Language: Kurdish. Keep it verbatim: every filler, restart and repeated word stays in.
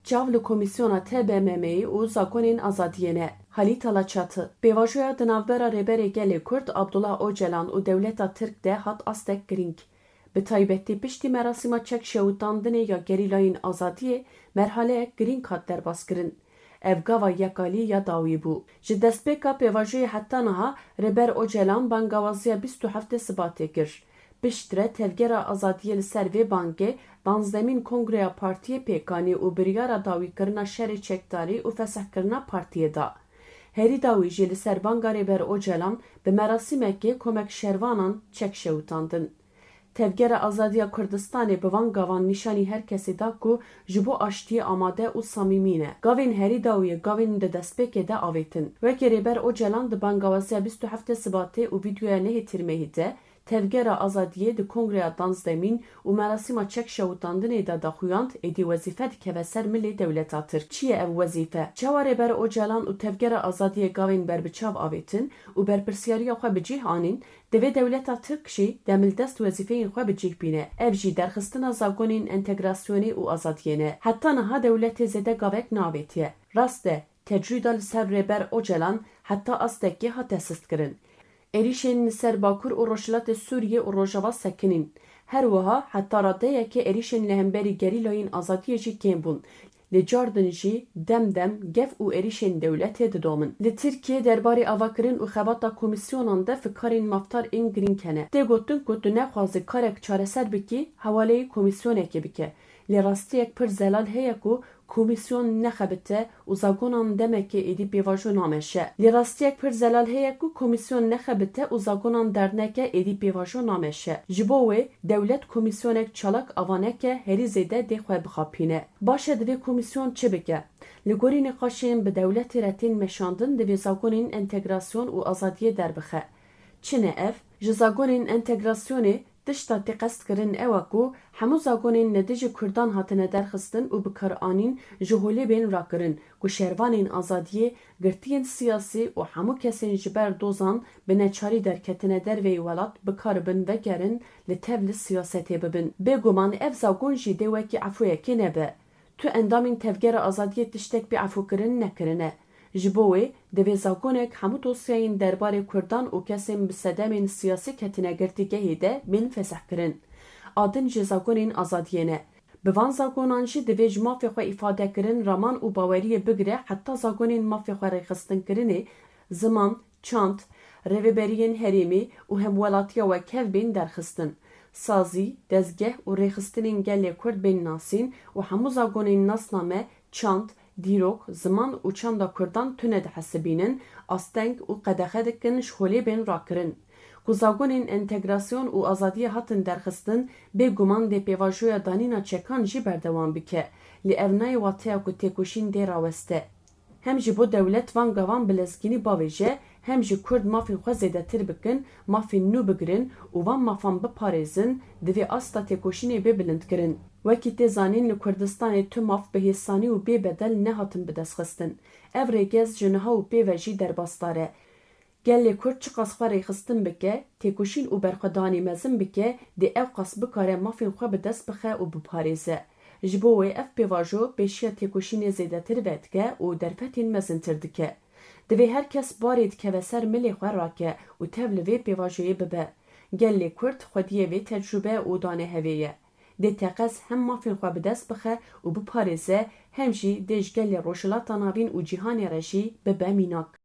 Çav li Komîsyona T B M M'yê û Zagonên Azadiyê ne. Halî Talaçatı. Pêvajoya di navbera Rêberê Gelê Kurd Abdullah Ocalan û dewleta Tirk de hat astek girîng. Bi taybetî piştî merasîma çek şewitandinê ya gerîlayên azadiyê merhaleyek girîng hat derbas kirin. Ev gava yekalî ya dawî bû. Ji destpêka pêvajoyê heta niha Rêber Ocalan bangawaziya bîst û heftê Sibatê kir. Piştre Tevgera Azadiyê li ser vê bangê danzdemîn Kongreya Partiyê pêk anî û biryara dawîkirina şerê çekdarî û fesihkirina partiyê da. Herî dawî jî li ser banga Rêber Ocalan bi merasîmekê komek şervanan çek şewitandin. Tevgera Azadiya Kurdistanê bi van gavan nîşanî her kesê da ku ji bo aştiyê amade û samîmî ne. Gavên herî dawiyê gavên di destpêkê de avêtin. Wekî Rêber Ocalan di bangawaziya bîst û heftê Sibatê û vîdeoya nehê Tîrmehî de Tevgera Azadiyê di Kongreya Danzdemîn û merasîma çek şewitandinê de daxuyand, êdî wezîfe dikeve ser milê dewleta Tirk. Çi ye ev wezîfe? Çawa Rêber Ocalan û Tevgera Azadiyê gavên berbiçav avêtin û berpirsiyariya xwe bi cih anîn, divê dewleta Tirk jî demildest wezîfeyên xwe bi cih bîne. Ev jî derxistina zagonên entegrasyonê û azadiyê ne. Heta niha dewletê zêde gavek neavêtiye. Rast e, tecrûda li ser Rêber Ocalan heta astekê hate sistkirin. Êrîşên li ser Bakur û Rojhilatê Sûriyê û Rojava sekinîn. Her wiha heta radeyekê êrîşên li hemberî gerîlayên azadiyê jî kêm bûn. Lê car din jî dem dem gef û êrîşên dewletê didomin. Li Tirkiyê derbarê avakirin û xebata komîsyonan de fikarên mafdar ên girîng hene. Tê gotin ku tu nexwazî karek çareser bikî, hewaleyê komîsyonekê bike. Lê rastiyek pir zelal heye ku komîsyon nexebite û zagonan demekê êdî pêvajo nameşe. Lê rastiyek pir zelal heye ku komîsyon nexebite û zagonan derneke êdî pêvajo nameşe. Ji bo wê dewlet komîsyonek çalak ava neke, herî zêde dê xwe bixapîne. Baş e, divê komîsyon çi bike? Li gorî nîqaşên bi dewletê re tên meşandin, divê zagonên entegrasyon û azadiyê derbixe. Çi ne ev? Ji zagonên entegrasyonê tişta tê qestkirin ew e ku hemû zagonên li dijî Kurdan hatine derxistin û bikaranîn ji holê bên rakirin ku şervanên azadiyê, girtiyên siyasî û hemû kesên ji ber dozan bi neçarî derketine derveyî welat bikaribin vegerin, li tev li siyasetê bibin. Bêguman ev zagon jî dê wekî efûyekê nebe. Tu endamên Tevgera Azadiyê tiştek bê efûkirin nekirine. Ji bo wê divê zagonek hemû dosyayên derbarê Kurdan û kesên bi sedemên siyasî ketine girtîgehê de bên fesihkirin. A din ji zagonên azadiyê ne. Bi van zagonan jî divê ji mafê xwe îfadekirin, raman û baweriyê bigire heta zagonên mafê xwe rêxistinkirinê, ziman, çand, rêveberiyên herêmê û hemwelatiya wekhev bên derxistin. Sazî, dezgeh û rêxistinên gelê Kurd bên nasîn û hemû zagonên nasname, çand, dîrok, ziman û çanda Kurdan tune dihesibînin, asteng û qedexe dikin ji holê bên rakirin. Ku zagonên entegrasyon û azadiyê hatin derxistin, bêguman dê pêvajoya danîna çekan jî berdewam bike. Lê ev nayê wateya ku têkoşîn dê raweste. Hem ji bo dewlet van gavan bi lezgînî bavêje, hem jî Kurd mafên xwe zêdetir bikin, mafên nû bigirin û van mafan biparêzin, divê asta têkoşînê bê bilindkirin. Wekî tê zanîn, li Kurdistanê tu maf bi hêsanî û bê bedel nehatin bidestxistin. Ev rêgez ji niha û pê ve jî derbasdar e. Gelê Kurd çiqas xwe rêxistin bike, têkoşîn û berxwedanê mezin bike, dê ewqas bikare mafên xwe bi dest bixe û biparêze. Ji bo wê ev pêvajo pêşiya têkoşînê zêdetir vedike û derfetên mezintir dike. Divê her kes barê dikeve ser milê xwe rake û tev li vê pêvajoyê bibe. Gelê Kurd xwediyê vê tecrûbe û danehevê ye. Dê teqez hem mafên xwe bi dest bixe û biparêze, hem jî dê ji gelê Rojhilata Navîn û cîhanê re jî bibe mînak.